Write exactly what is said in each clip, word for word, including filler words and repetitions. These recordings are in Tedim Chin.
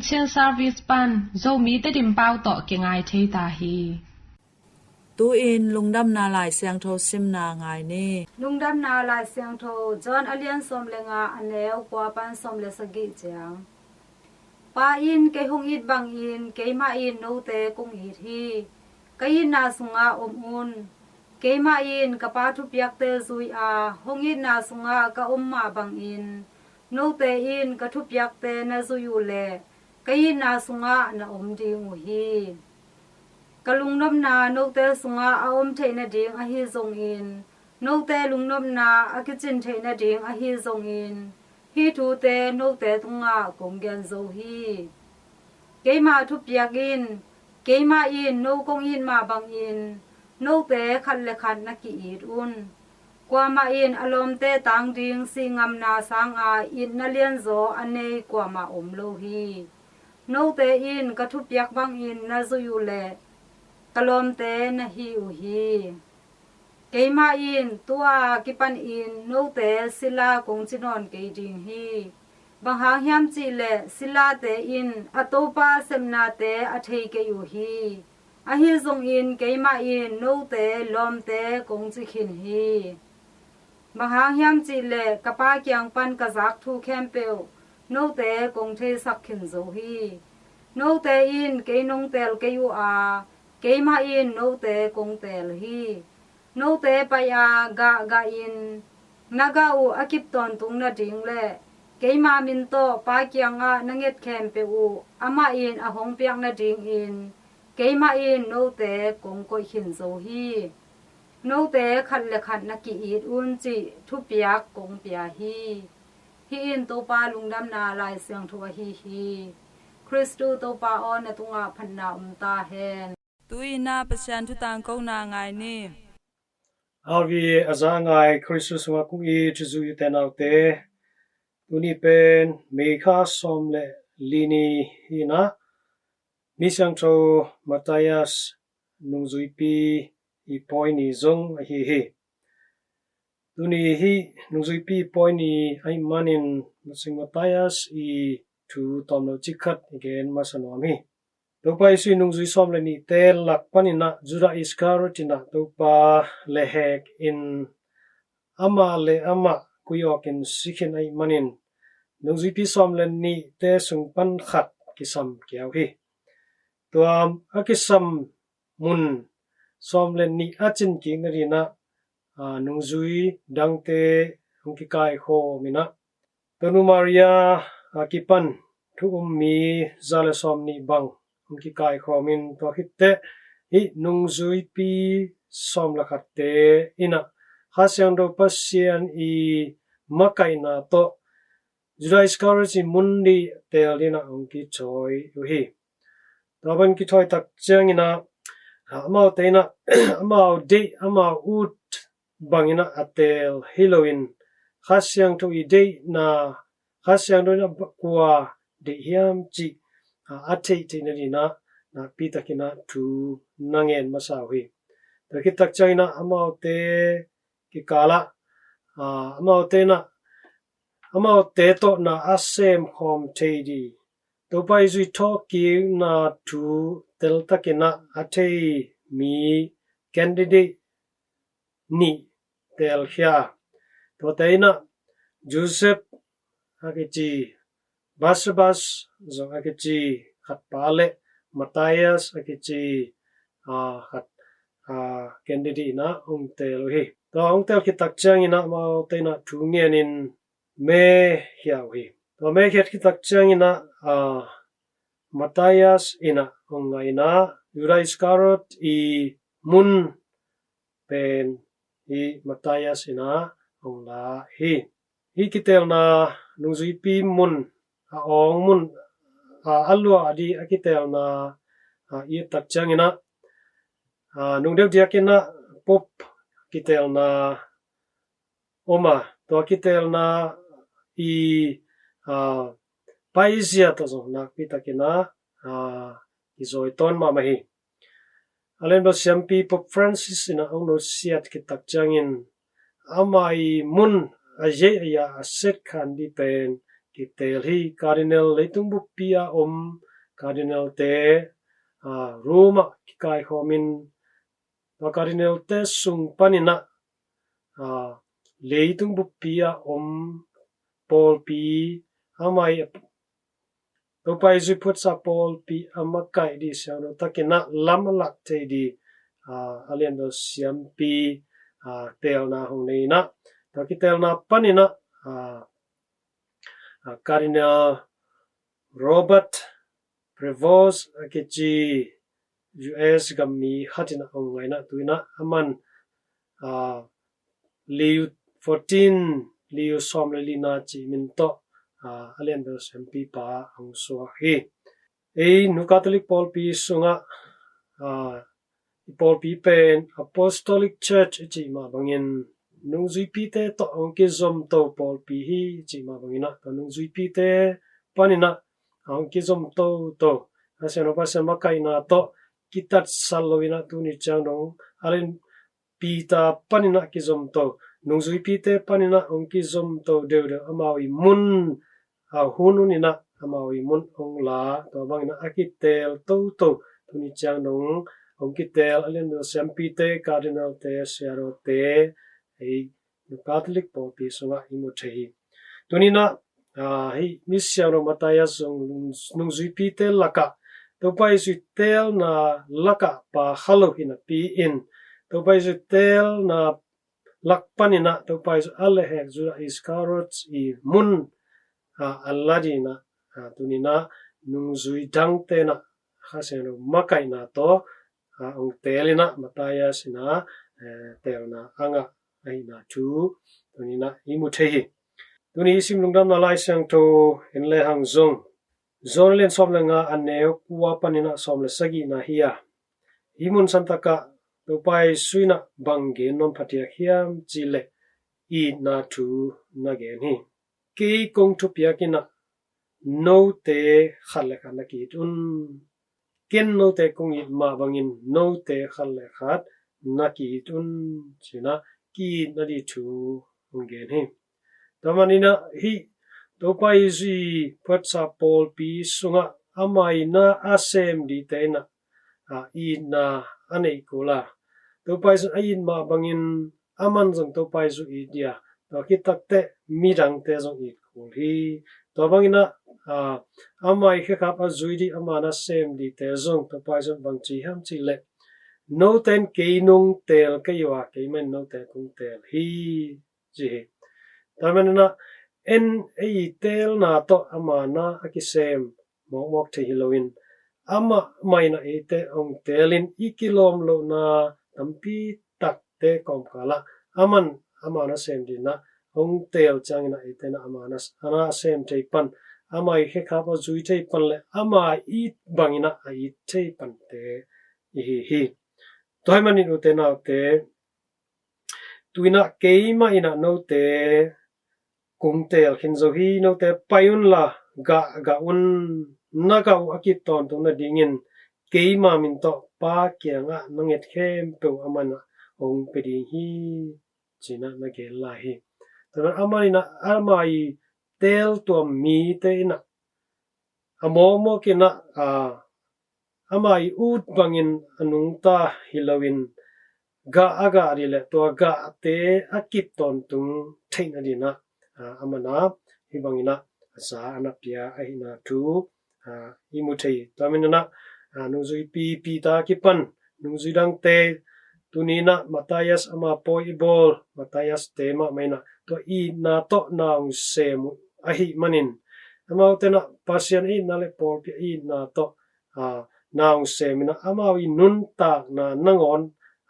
Chin Service pan Zomi Tedim pau tawh kingai thei ta hi. Tu-in Lungdamna Lai Siangtho simna ngai ni. Lungdamna Lai Siangtho John a lian sawm le nga, a neu kua pan sawm le sagih ciang. Pa in kei hong it bangin keimah in note kong it hi. Ka itna sungah om un. Keimah in ka Pa thupiakte zui a, hong itna sungah ka om mah bangin note in ka thupiakte na zui uh leh ka itna sungah na om ding uh hi. Ka lungnopna note sungah a om theih nading ahi zongin, note lungnopna a kicin theih nading ahi zongin, hih thute note tungah kong gen zo hi. Keima thupiak in, keimah in no kong it mah bangin note khat le khat na ki-it un. Kuamah in a lawmte tang ding sihngamna sanga itna lianzaw a nei kuamah om lo hi. Note in ka thupiak bangin na zui uh leh ka lawmte na hi uh hi. Keimah in tua kipanin note sila kong ci nawn kei ding hi. Bang hang hiam cihleh silate in a topa sepnate a thei kei uh hi. Ahi zongin keimah in note lawmte kong ci khin hi. Bang hang hiam cihleh ka Pa kiang pan ka zak thu khempeuh note kong theisak khin zo hi. Note in kei nong teel kei uh a, keimah in note kong teel hi. Note pai-a gah gahin na gah uh a kip tawntung nading le keima min tawh Pa kiangah na nget khempeuh uh amah in a hong piak nadingin keimah in note kong koih khin zo hi. Note khat le khat na ki-it un cih thupiak kong pia hi. Hih in Topa Lungdamna Lai Siangtho ahi hi. Khristu Topa aw, na tungah phatna om ta hen. Tu-in ah Pasian thu tangkona ngai ni. R V A a za ngai Khristu sungah kong it u te nau te, tuni pen May kha sawm le li ni hi-in ah, Misiangtho Matthias nungzuipi i pawi ni zong ahi hi. Tuni hih nungzuipi i pawi ni ahih manin Misiangtho Matthias i thu tawmno cik khat i gen masa nuam hi. Topa Jesu i nungzui sawm le nihte lak panin ah Judah Iskariot in ah Topa lehhek in amah le amah kui awkin si khin ahih manin nungzuipi sawm le nihte sung pan khat kisam kiau hi. Tua a kisam mun sawm le nih a cin kik nadingin ah, aa, nungzui dangte hong kikaikhawm in ah, Tonu Maria a kipan thu um mi za le sawm nih bang hong kikaikhawm in, tua khit teh hih nungzuipi sawm le khatte in ah Kha Siangtho Pasian i makaihna tawh Judah Iskariot i mun nih teel dingin ah hong kithawi uh hi. Tua bang kithawi tak ciangin ah, amaute in ah amau deih, amau ut bangin ah a teel hi loin, Kha Siangtho i deihna, Kha Siangtho in ah kua deih hiam cih, a, a theih theih nadingin ah nakpi takin ah thu na ngen masa uh hi. Tua khit tak ciangin ah amaute kikal ah, a, amaute in ah amaute tawh na a semkhawm thei ding, Topa Jesu i thawhkikna thu teltakin ah a thei mi candidate nih teelkhia. Tuate in ah Joseph a kici, Barsabbas zong a kici khat pa le Matthias a kici, aa, khat, aa, candidate in ah hong teel uh hi. Tua hong teel khit tak ciangin ah amaute in ah thu ngenin me khia uh hi. Tua me khiat khit tak ciangin ah, aa, Matthias in ah hong ngai in ah Judah Iskariot i mun pen hih Matthias in ah hong la hi. Hih kiteelna nungzuipi mun, a awng mun, a, a lua a di a kiteelna, a, i et tak ciangin ah, a, nung deuh diakin ah Pope kiteelna om a, tua kiteelna i, a, paizia tawh zong nakpi takin ah, a, kizawi tawn mahmah hi. A lianbel siampi Pope Francis in ah hong nusiat khit tak ciangin ama i mun a yei a ya a set khan di pen kitel hi. Cardinal leitung buppi a om Cardinal te, aa, Rome ah kikaikhawmin, tua Cardinal te sung paninah, aa, leitung buppi a om pawlpi, amah i Topa Jesu phuatsa pawlpi a makaih dih siangtho takinah lam a lak thei dih, aa, a lianbel siampi, aa, telna hong nei inah, tua kitelna paninah, aa, aa, Cardinal Robert Prevost a kici U S gammi khat inah hong ngainah, tu inah aman, aa, Leo fourteen, Leo sawm le lina cih min tawh, aa, a lianbel siampipa hong suak hi. Ei Nu Catholic pawlpi sungah, aa, i pawlpi pen Apostolic Church i cih mah bangin nungzuipite tawh hong kizomto pawlpi hi i cih mah banginah, tua nungzuipite paninah hong kizom toto, a siangtho Pasian makaihna tawh kitatsat loinah tuni ciang dong a lian Peter paninah kizomto, nungzuipite paninah hong kizomto deudeu, amau i mun, a hun huninah amau i mun hong la, tua banginah a kitel toto, tuni ciang dong hong kitel a lianbel siampite, Cardinal te, siarote, ei Nu Catholic pawlpi sungah i mu thei hi. Tuninah, aa, hih mi siangtho Matthias zong nung, nungzuipite lakah Topa Jesu i telna lakah pa kha lo hi napi-in, Topa Jesu i telna lak paninah Topa Jesu a lehhek Judas Iscariot i mun, aa, a la dinah, aa, tuninah nungzui dangtenah Kha Siangtho makaihna tawh, aa, hong telinah Matthias inah, ee, telna a ngah ahihna thu tuninah i mu thei hi. Tuni i sim lungdamna Lai Siangtho en lehang zong, John a lian sawm le nga, a neu kua paninah sawm le sagihna hi a, hih mun santakah Topa Jesu inah bang gen nuam phadiak hiam cihleh itna thu na gen hi. Kei kong thupiak inah note khat le khat na ki-it un. Ken note kong it mah bangin note khat le khat na ki-it un, cinah ki-itna dih thu hong gen hi. Tua maninah hih Topa Jesu i phuatsa pawlpi sungah amah i na a sem dite inah, aa, itna a neih kul a, Topa Jesu a it mah bangin aman zong Topa Jesu it dih a, tua khit takteh midangte zong it kul hi. Tua banginah, aa, amah i khekhap a zui dih, ama na sem dihte zong Topa Jesu bang ci hiam cihleh, note in kei nong tel kei uh a, keimah in note kong tel hi, ci hi. Tua maninah en ei i telna tawh ama na a kisem mawkmawk thei hi loin, amah mah inah eite hong telin i kilawm lohna tampi takte kawmkalah aman ama na sem dinah hong tel cianginah eite inah ama na, a na sem thei pan, ama i khekhap a zui thei pan le ama it banginah a it thei pante i hi hi. Tua hih manin ute naute, tu inah keimah inah note kong tel khin zo hi. Note pai unla gah gah un. Na gah uh a kip tawntung nadingin keima min tawh Pa kiangah na nget khempeuh aman ah hong pia ding hi, cinah na gen lai hi. Tua manin ama inah ama i teltuam mite inah a mawkmawk inah, aa, ama i ut bangin a nungta hi loin gah a gah dih le tua gahte a kip tawntung theihna dinah, aa, aman ah hih banginah a za a na pia ahihna thu, aa, i mu thei. Tua maninah, aa, nungzuipi Peter kipan nungzui dangte, tuni inah Matthias ama pawi i bawl Matthias te mahmah inah tua itna tawh na hong sem uh ahih manin, amaute inah Pasian itna le pawlpi itna tawh, aa, na hong sem inah amau i nuntakna nangawn,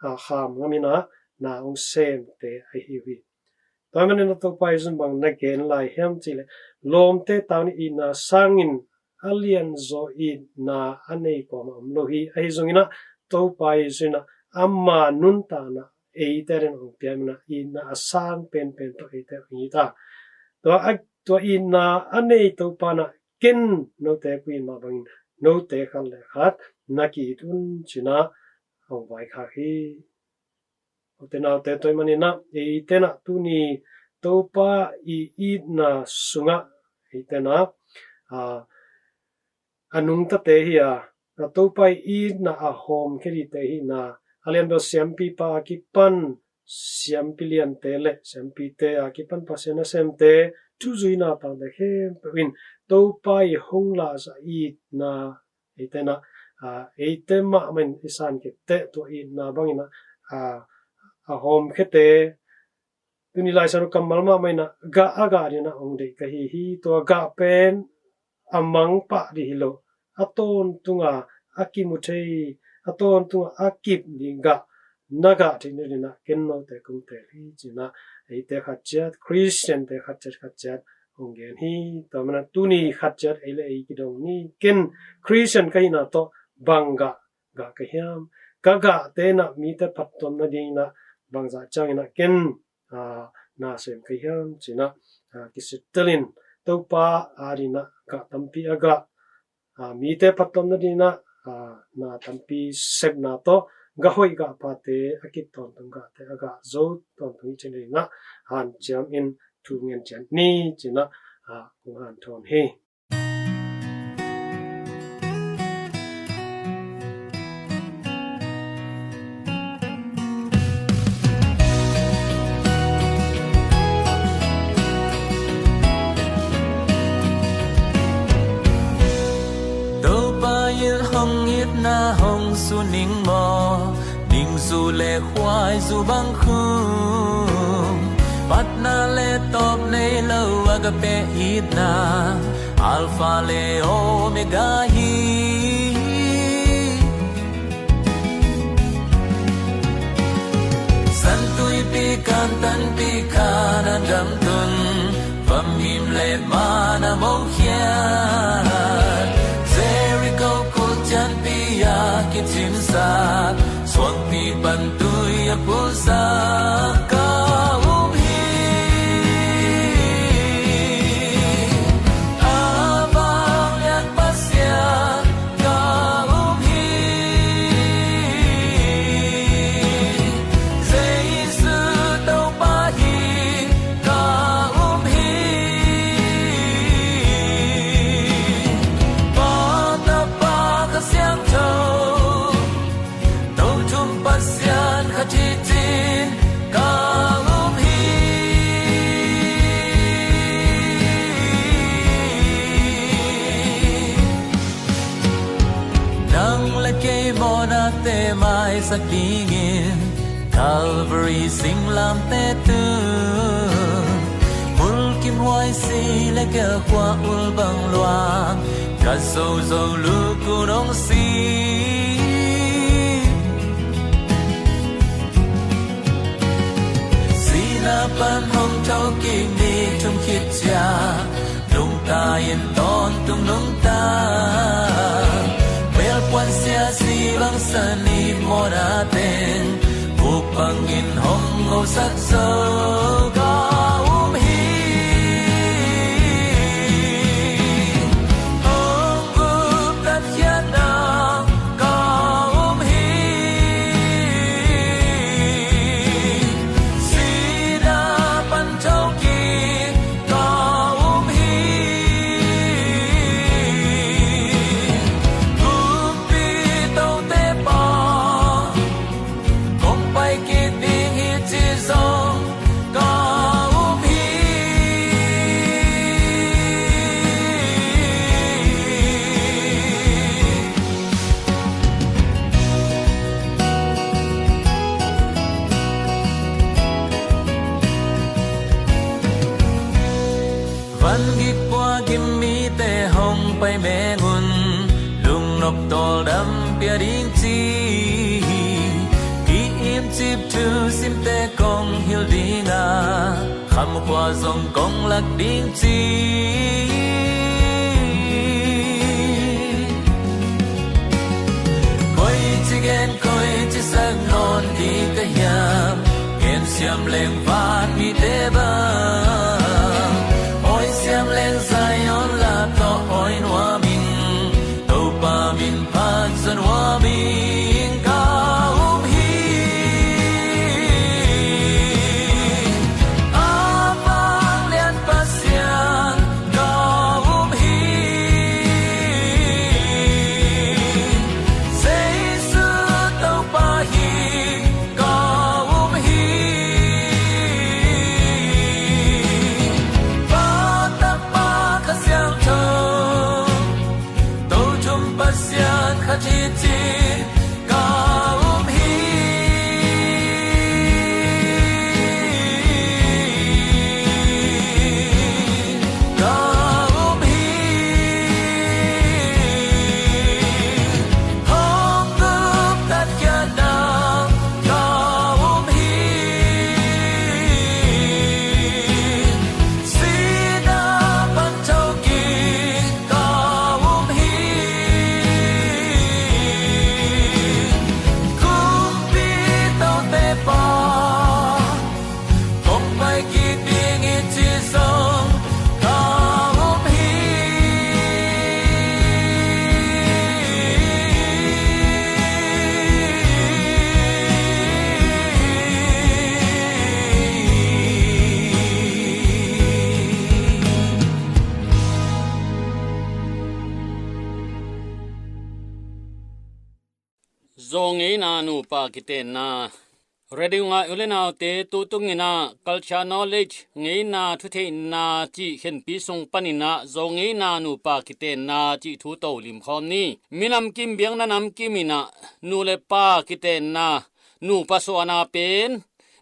aa, kham ngam inah na hong semte ahi uh hi. Tua maninah Topa Jesu in bang na gen lai hiam cihleh, lawmte tau ni itna sangin a lianzaw itna a nei kuamah om lo hi. Ahi zonginah Topa Jesu inah ama nuntakna eite adingin hong piaminah itna a sang penpen tawh eite hong it a, tua a, tua itna a nei Topa inah ken note kong it mah bangin note khat le khat na ki-it un, cinah hong vaikhak hi. Ute naute, tua hih maninah eite inah tuni Topa i itna sungah Eite na, a, a nungtate hi a, a Topa i itna a hawmkhia dingte hi na, a lianbel siampipa a kipan siampi liante le siampite a kipan Pasian nasemte, thuzuina pangte khempeuh in Topa i hong lahsa itna, eite na, a, eite mahmah in i san khit teh tua itna bangin a, a, a hawmkhiate, tuni Lai Siangtho kammal mahmah in a gah a gah dingin a hong deih ka hi hi. Tua gah pen a mang pah ding hi lo, a tawntunga a kimu thei, a tawntunga a kip ding gah, na gah theihna dingin a ken note kong teel hi ci-in a, eite khat ciat, Khristiante khat ciat khat ciat hong gen hi. Tua manin a tuni khat ciat ei le ei kidong ni. Ken Khristian ka hihna tawh bang gah gah ka hiam? Ka gahte in a mite phattuamna dingin a bangzah ciangin a ken, a, na sem ka hiam ci-in a, a, kisittelin Topa adingin a gah tampi a gah, a, mite phattuamna dingin a, a, na tampi sepna tawh gah hoih gah phate, a kip tawntung gahte, a gah zo tawntung i cih dingin a hanciam in thu ngen ciat ni ci-in a, a, kong hanthawn hi. Topa in hong itna hong su ning maw, ningzu le khuaizu bang khum, patna le tawp nei lo agape itna, Alpha le Omega hi. San Tuipi Kantaanpi Kanaan gam tun, vamim le manna mawh khiat, Jericho kulh cianpi a kicimsak, suangpi pan tui a pulsak ka um hi. A vanglian Pasian ka um hi. Jesu Topa hi ka um hi. Pa, Tapa, Kha Siangtho, Tothum Pasian khat hi ci-in ka um hi. Nang le kei mawhnate maisak dingin Calvary singlamteh tung, mulkimhuai si le gelhkhua ul bang luang, ka zozo lukun hong si. Sihna pan hong thokik ni thum khit ciang, nungta in tawntung nungta, belpuan siasi bang san i mawhna teng, buk bangin hong ngosak zo ka um hi. Hong guptat khiatna ka um hi. Sihna pan thokik ka um hi. Kumpi Tote Pa, kong pai kik ding hi ci zong ka um hi. Van gik pua gim mite hong pai meng un, lungnop tawldam pia ding ci hi. Ki-imcip thu simte kong hilh ding a, khamkhua zong kong lak ding ci. Koici gen koici sak nawn ding ka hiam? Gen siam leng vanmite bang, awi siam leng Zion lap tawh awi nuam ing. Topa min phat zon nuam ing ka um hi. A vanglian Pasian ka Kik ding i ci zong ka om hi. Zawngeina nupa kitenna. Radio ngai u le naute, tu tungin ah Culture Knowledge, ngeina thutheihna cih khenpi sung panin ah zawngeina nupa kitenna cih thu to limkhawm ni. Minam kim biakna nam kim in ah nu le pa kitenna, nupa suahna pen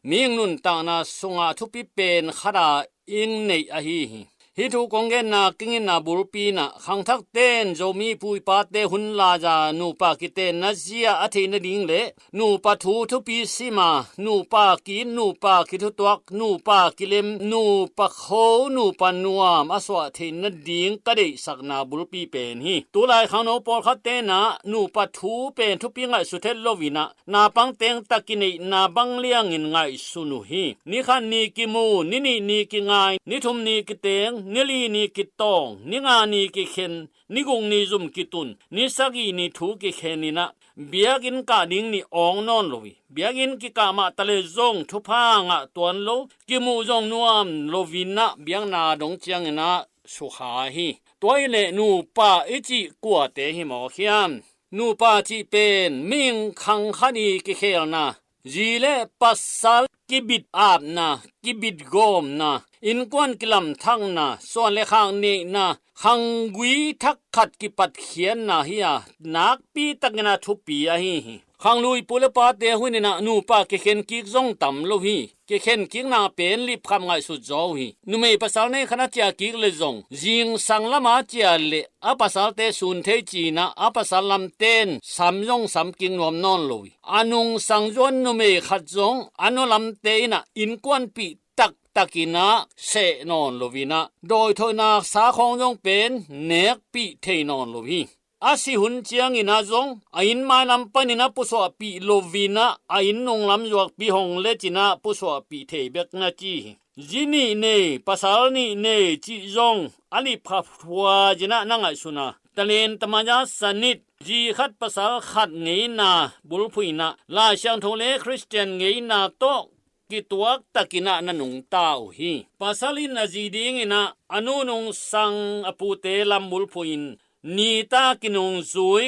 mihing nuntakna sungah thupi pen khat a ing neih ahi hi. Hih thu kong genna kingitna bulpi in ah khangthakte in Zomi pu i pate hun lai-a nupa kitenna zia a theih nading le nupa thu thupi sim a, nupa ki-it, nupa kithutuak, nupa kilem, nupa kho, nupa nuam a suah theih nading ka deihsakna bulpi pen hi. Tulai khangno pawlkhatte in ah nupa thu pen thupi ngaihsut het lo in ah naupang teng tak kineihna bang liangin ngaihsun uh hi. Ni khat ni kimu, ni nih ni kingai, ni thum ni kiteng, ni li ni kitawng, ni nga ni kikhen, ni guk ni zum kitun, ni sagih ni thu kikhen in ah biakinn kah ding ni awng nawn lo hi. Biakinn kikah mah ta le zong thupha ngah tuan lo, kimuh zong nuam lo in ah biakna dong ciangin ah sukha hi. Tua hi leh nupa i cih kuate hi mawk hiam? Nupa cih pen mihing khang khat i kikhelna, zi le pasal kibit apna, kibit gawmna, innkuan kilamthakna, suan le khak neihna, khanggui thak khat kipatkhiatna hi a, nakpi takin ah thupi ahi hi. Khanglui pu le pate hun in ah nupa kikhen kik zong tam lo hi. Kikhen kikna pen lipkhap ngaihsut zaw uh hi. Numei pasal nei khat a ciah kik le zong zingsang lam a ciah leh a pasalte sun thei ci-in ah a pasal lamte in sam zong sam kik nuam nawn lo hi. A nungsang zuan numei khat zong a nu lamte in ah innkuanpih taktak in ah seh nawn lo in ah dawithoihna aksa khawng zong pen nekpih thei nawn lo hi. A si hun ciangin ah zong a inn mailam panin ah pusuahpih lo in ah a inn nunglam zuakpi hong lecin ah pusuahpih thei bek na ci hi. Zi nih nei, pasal nih nei cih zong a lipkhap huai in ah na ngaihsun a, talen tamaya sanit, zi khat pasal khat ngeina bulphuh in ah Lai Siangtho le Khristian ngeina tawh kituak takin ah na nungta uh hi. Pasal in a zi dingin ah a nu nungsang a pute lam bulphuh in nita kinungzui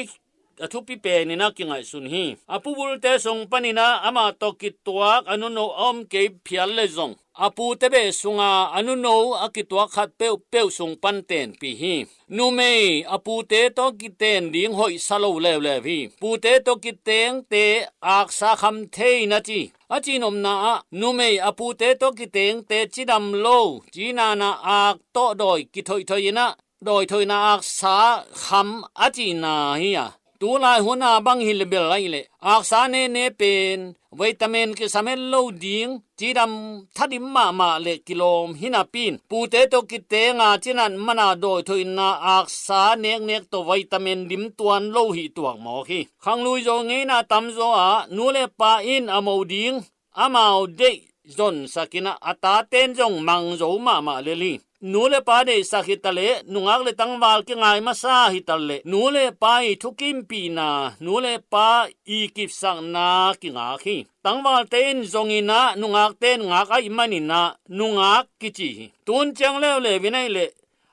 a thupi penin ah kingaihsun hi. A pu bulte sung panin ah amah tawh kituak a nuno a om kei phial le zong a pute beh sunga a nuno a kituak khat peuhpeuh sung pan tenpih hi. Numei a pute tawh kiten ding hoihsa lo leuleu hi. Pute tawh kitengte aksa kham thei na ci. A cihnopna ah numei a pute tawh kitengte cidam lo, cinana ak tawh dawi kithoihthoih in ah dawithoihna aksa kham a cihna hi a, tulai hun a bang hi le bel ahih leh aksa nehne pen vitamin kisam het lo ding, cidam thadim mahmah le kilawm hi napi in pute tawh kiteng a cinat man a dawithoihna aksa neknek tawh vitamin dim tuan lo hih tuak mawk hi. Khanglui zaw ngeina tamzaw ah nu le pa in a mo ding amau deih zonsak in ah a tate in zong mang zo mahmah lel hi. Nu le pa deihsak hi ta leh nungak le tangval kingai masa hi ta leh nu le pa i thukimpihna, nu le pa i kipsakna kingak hi. Tangvalte in zong in ah nungakte in ngak ahih manin ah nungak kici hi. Tun ciang leuleu in ahih leh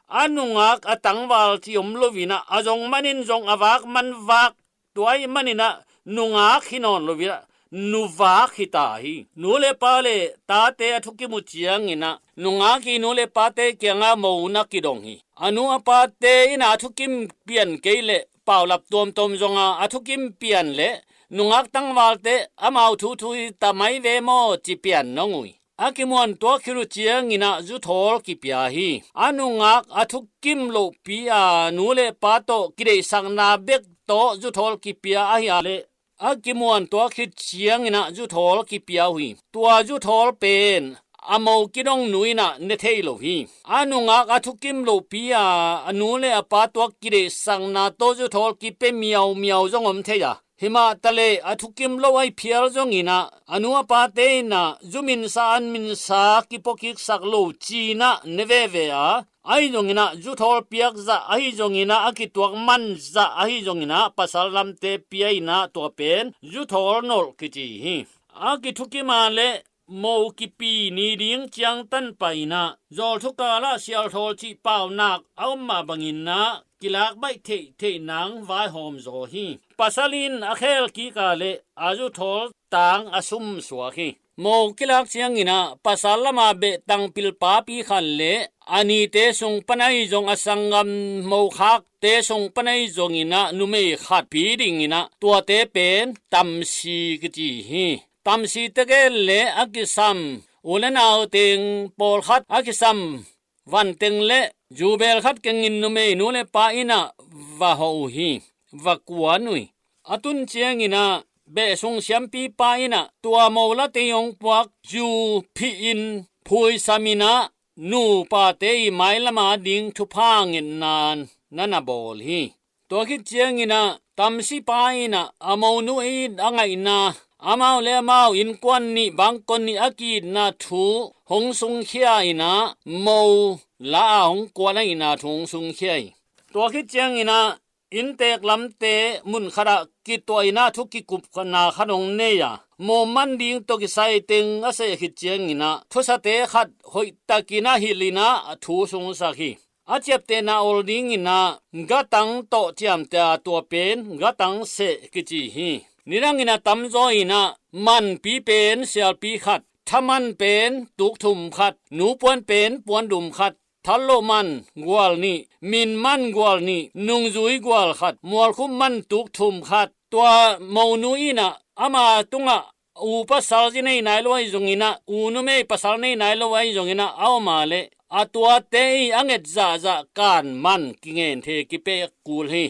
a nungak a tangval ci om lo in ah a zong manin zong a vak man vak, tua ahih manin ah nungak hi nawn lo in ah nuvak hi ta hi. Nu le pa le tate a thukim uh ciangin ah nungak i nu le pate kiangah mo na kidong hi. A nu a pate in ah a thukim pian kei leh paulap tuamtuam zong a a thukim pian leh nungak tangvalte amau thu thu hi ta mai ve maw ci pian nong uh hi. A kimuan tuak khit uh ciangin ah zuthawl kipia hi. A nungak a thukim lohpi a nu le pa tawh kideihsakna bek tawh zuthawl kipia ahih leh a kimuan tuak khit ciangin ah zuthawl kipia uh hi. Tua zuthawl pen a mo kidong nu in ah ne thei lo hi. A nungak a thukim lohpi a a nu le a pa tuak kideihsakna tawh zuthawl kipia miaumiau zong om thei a, Himah taleh a thukim lo ahi phial zonginah a nu a pate inah zu minsa an minsa kipuakiksak lo cinah ne veve a, ahi zonginah zu thawl piak zah ahi zonginah a kituak man zah ahi zonginah pasal lamte pia inah tua pen zu thawl nolh kici hi. A kithukima le mo kipi ni ding ciangtan painah zawlthu kalah sialthawl cih paunak a om mah banginah kilak baih theihtheih nang vaihawm zaw hi. Pasal in a khel kika le a zu thawl tang a sumsuak hi. Mo kilak cianginah pasal lama behtang pilpapi khat le a nite sung pan ahi zong a sanggam mo khakte sung pan ahi zonginah numei khat pi dinginah tuate pen tamsi kici hi. Tamsi tegel le a kisam u le nau teng pawlkhat a kisam vanteng le zubel khat kengin numei nu le pa inah va hawh uh hi, va kuan uh hi. A tun cianginah behsung siampipa inah tua mo latei hong puak zu phihin phuisaminah nupate i mailama ding thupha ngetna na na bawl hi. Tua khit cianginah tamsipa inah a monu it a ngaihna, amau le amau innkuan nih bangkon nih a kiitna thu hong sungkhia inah mo la a hong kuan ahihna thu hong sungkhia hi. Tua khit cianginah inntek lamte mun khatah kituah inah thu kikupna khat hong nei a, mo man ding tawh kisai teng a seh khit cianginah thusate khat hoihtakin a hilh inah a thu sungsak hi. A ciaptehna ol dinginah gatang tawh ciamteh a, tua pen gatang seh kici hi. Nidanginah tamzaw inah manpi pen sialpi khat, thaman pen tukthum khat, nupuan pen puandum khat, thalloh man gual nih, min man gual nih, nungzui gual khat, mualkhum man tukthum khat. Tua monu inah ama tungah u pasal zi nei nai lo ahi zonginah, u numei pasal nei nai lo ahi zonginah a om a leh a tuate i a nget zahzah kan man kingen thei kipeh kul hi.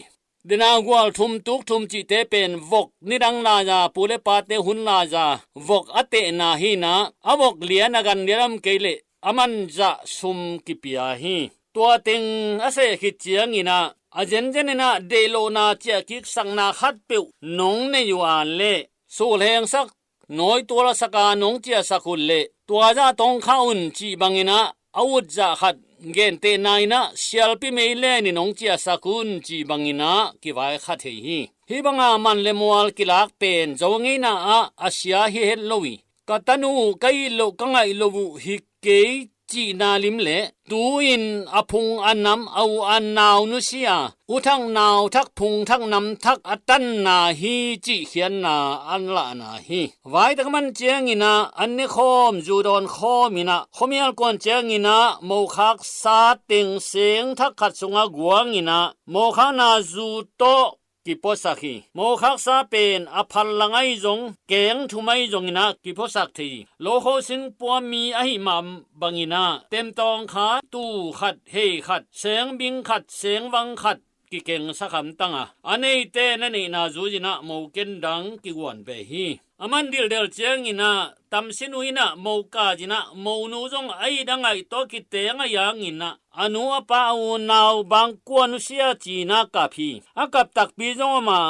Dena gual thum tukthum cihte pen vok nidang laiza, pu le pate hun laiza vok a tehna hinah, a vok lian a gan lian om kei leh a manzah sum kipia hi. Tua teng a seh khit cianginah a zenzeninah deihlohna ciahkiksakna khatpeuh nong nei uh a leh, sulhengsak, nawitual a saka nong ciahsak uh leh tua zah tawng khah un cih banginah a utzah khat gentehna inah sialpi meilen in hong ciahsak un cih banginah kivai kha thei hi. Hih banga man le mual kilak pen zo ngeina ah a sia hi het lo hi. Ka tanu ka it loh ka ngaih loh uh hi kei cihna lim le tu-in a phung a nam a u a nau nusia, u thak nau thak phung thak nam thak a tanna hi cih khiatna an lahna hi. Vaitak man cianginah an ne khawm, zu dawn khawm inah khuamial kuan cianginah mokhaksa teng seng thak khat sungah guanginah mokhakna zu tawh kipuasak hi. Mokhaksa pen a phallang ahi zong, keng thum ahi zonginah kipuasak thei hi. Lokho singpua mi ahi mah banginah temtawng kha tu khat, hei khat, sengbing khat, sengvang khat kikengsak hamtang a, a neite na neihna zuizinah moken dang kiguan ve hi. A man dildel cianginah tamsinu inah moka zinah monu zong a it a ngaih tawh kiteng a yanginah a nu a pa a unau bangkua nusia cinah kap hi. A kap takpi zong om a,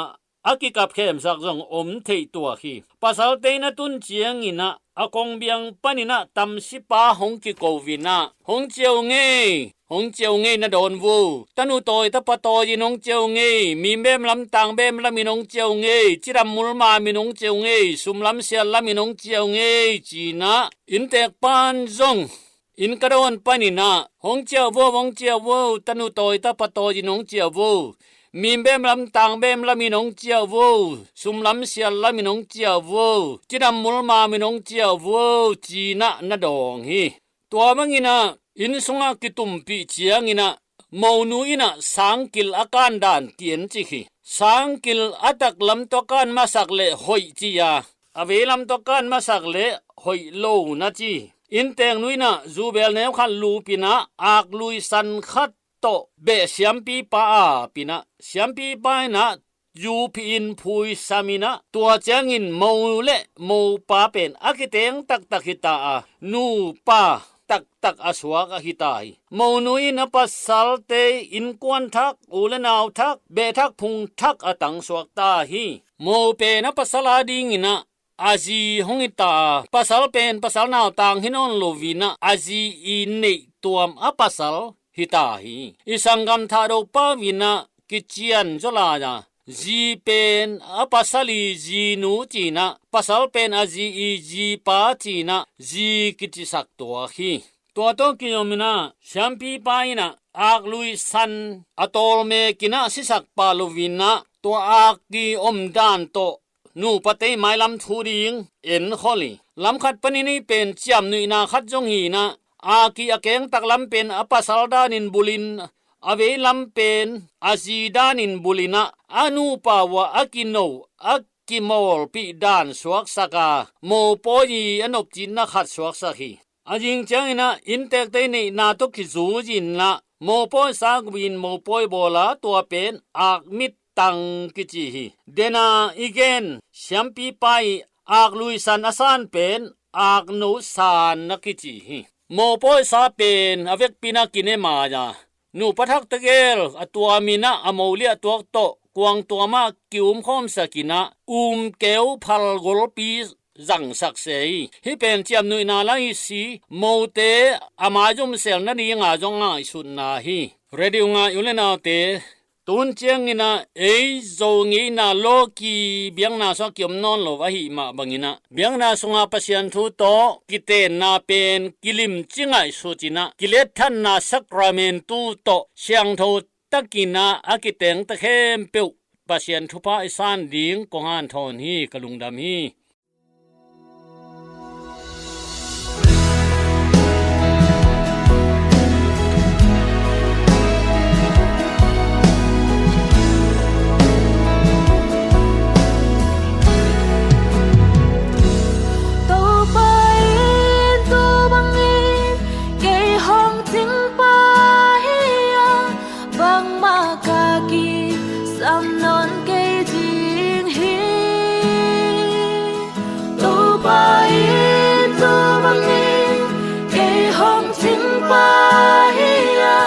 a kikap khemsak zong om theih tuak hi. Pasalte in a tun cianginah a kongbiang paninah tamsipa hong kiko uh inah, hong ciah uh ngei, hong ciah uh ngei na dawn vo. Tanu tawi tapa tawi in hong ciah uh ngei, mim bem lam tang bem lam in hong ciah uh ngei, cidam mulmam in hong ciah uh ngei, sum lam sial lam in hong ciah uh ngei cinah inntek pan zong inn ka dawn paninah hong ciah vo, hong ciah vo, tanu tawi tapa tawi in hong ciah vo. Mim bem lam tang bem lam in hong ciah vo, sum lam sial lam in hong ciah vo, cidam mulmam in hong ciah vo cinah na dawng hi. Tua banginah inn sungah kitumpih cianginah monu inah sangkil a kan dan kiencik hi. Sangkil a taklam tawh kan masak le hoih ci-a, a veilam tawh kan masak le hoih lo na ci. Innteknu inah zubel neu khat lupinah aklui san khat tawh beh siampipa apinah, siampipa inah zu phihin phuisaminah, tua ciangin mo le mopa pen a kiteng taktak hita a, nupa taktak a suak ahi ta hi. Monu in a pasalte innkuan thak, u le nau thak, beh thak, phung thak a tangsuak ta hi. Mo pen a pasal adingin ah a zi hong hi ta a, pasal pen pasal nautang hi nawn loin ah a zi i neih tuam a pasal hi ta hi. I sanggam Thado pa in ah kician zaw lai a, zi pen a pasal i zinu ci-in ah, pasal pen a zi i zipa ci-in ah zi kicisak tuak hi. Tua tawh kizom in ah siampipa in ah aklui san a tawlmek in ah sisak pah loin ah, tua ak i om dan tawh nupate mailam thu ding enkhol hi. Lam khat panin ei pen ciamnuihna khat zong hi-in ah, ak i a kengtak lam pen a pasal danin bulhin, a veilam pen a zi danin bulhin ah, a nupa uh a a kino, a kimawlpih dan suaksak a, mopawi i a nopcitna khat suaksak hi. A zing ciangin ah inntekte i neihna tawh kizui-in ah mopawi sa gupin mopawi bawl a, tua pen akmit tang kici hi. Dena i gen siampipa i aklui san a san pen akno san na kici hi. Mopawi sa pen a vekpi-in ah kine mai a, nupa thak tegel a tuam in ah a mo liahtuak tawh kuangtuam ah ki-umkhawmsak in ah, umkeu phal golpi zangsak se hi. Hih pen ciamnuihna la hi si, mote a maizumsel nading a zong ngaihsutna hi. Radio ngai u le naute, tun ciangin ah ei Zo ngeina lawki biakna sungah ki-om nawn lo ahih mah bangin ah, biakna sunga Pasian thu tawh kitenna pen kilimci ngaihsut in ah, kiletthanna sakramentu tawh siangtho takin ah a kitengte khempeuh Pasian thupha i san ding kong hanthawn hi. Ka lungdam hi. Topa in tu bangin kei hong cingpa hi a, bangmah ka kisam nawn kei ding hi. Topa in tu bangin kei hong cingpa hi a,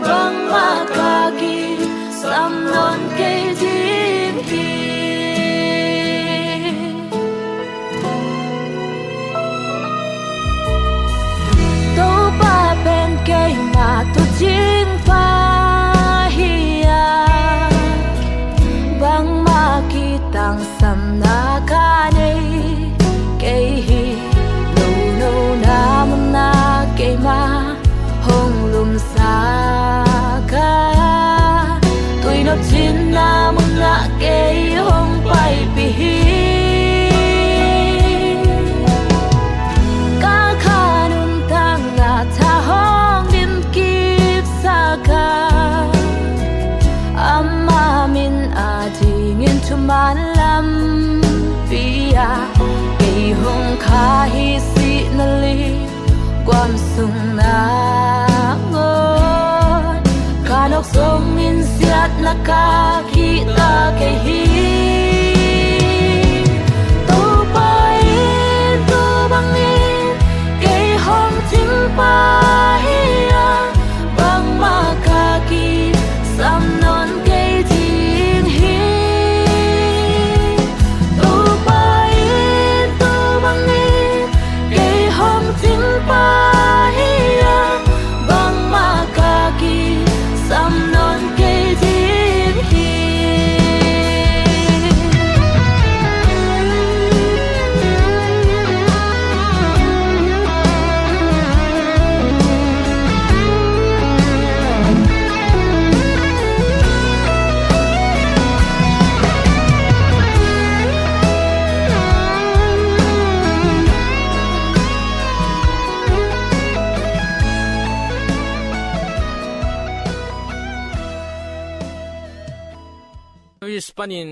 bangmah ka kisam nawn kei ding hi. Topa pen keima tuucingpa hi a, bangmah kitangsamna ka nei kei hi. Nono na munah keima hong lumsak a, tuinop cinna munah kei hong paipih hi. Ka kha nuntakna tha hong dimkipsak a, ama min adingin thuman lampi ah kei hong kha hi. Sihna li guam sung nangawn, ka nawk zongin siatna ka kihta kei hi. Topa in tu bangin kei hong cingpa hi a, bangmah ka kisam nawn kei ding hi. Topa in tu bangin kei hong cingpa hi a, bangmah ka kisam nawn kei ding hi. Panin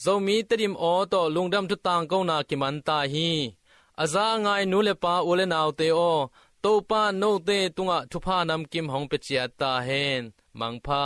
Zomi Tedim aw tawh lungdam thu tangkona kiman ta hi. A za a ngai nu le pa, u le naute aw, Topa note tungah thupha namkim hong pia ciat ta hen. Mangpha.